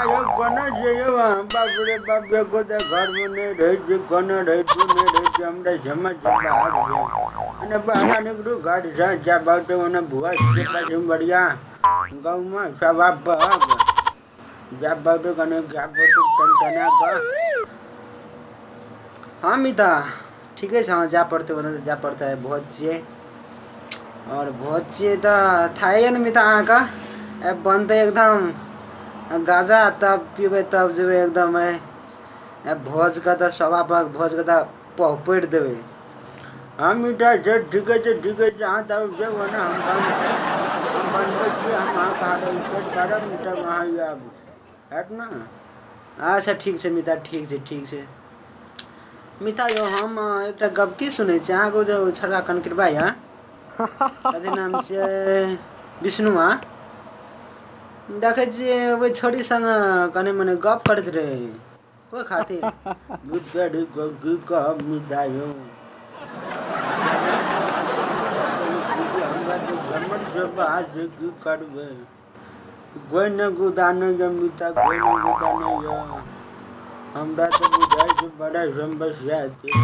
मिठाइयो कोना छै यौ अहाँ? बाप रे बाप, एगो तऽ घरमे नहि रहै छै, कोना रहै छै, नहि रहै छै, हमरा समझ बाहर छै। અને बहार निकलू घरसँ, जाबौ तऽ ओने भुआ छै पश्चिम बढ़िया गाँवमे सवा पग जाबौ तऽ कने जाबौ तऽ टनटना कऽ। हँ मिता, ठिकै छ, जा पड़तै भने तऽ जा पड़तै। भोज छियै आओर भोज छियै तऽ थाहे यऽ ने मिता अहाँके, बनतै एकदम गाजा, तब पीबै तब जेबै एकदम। भोजके तऽ सवा पग भोजके तऽ पौपड़ि देबै। हँ मिठाइ छै, ठीके छै, ठीके छै। अहाँ तब जेबै ने, हम बनबै छी, हम अहाँके हाथ करब तब अहाँ आयब, हैत ने? अच्छा ठीक छै मिता, ठीक छै, ठीक छै मिता। यौ हम एकटा गप की सुनै छी, अहाँके ओ जे छोटका कनकिरबा यऽ, कथी नाम छियै, विष्णुआ, देखै छियै ओहि छोरी संग कने मने गप करैत रहै, कोइ खातिर? मिठाइ की कहब मिठाइ यौ, हमरा तऽ घमंड बाहर छै, की करबै? कोइ नहि गुदानै यऽ मिता, कोइ नहि गुदानै यऽ। हमरा तऽ बुझाइ छै बड़ा समस्या छै।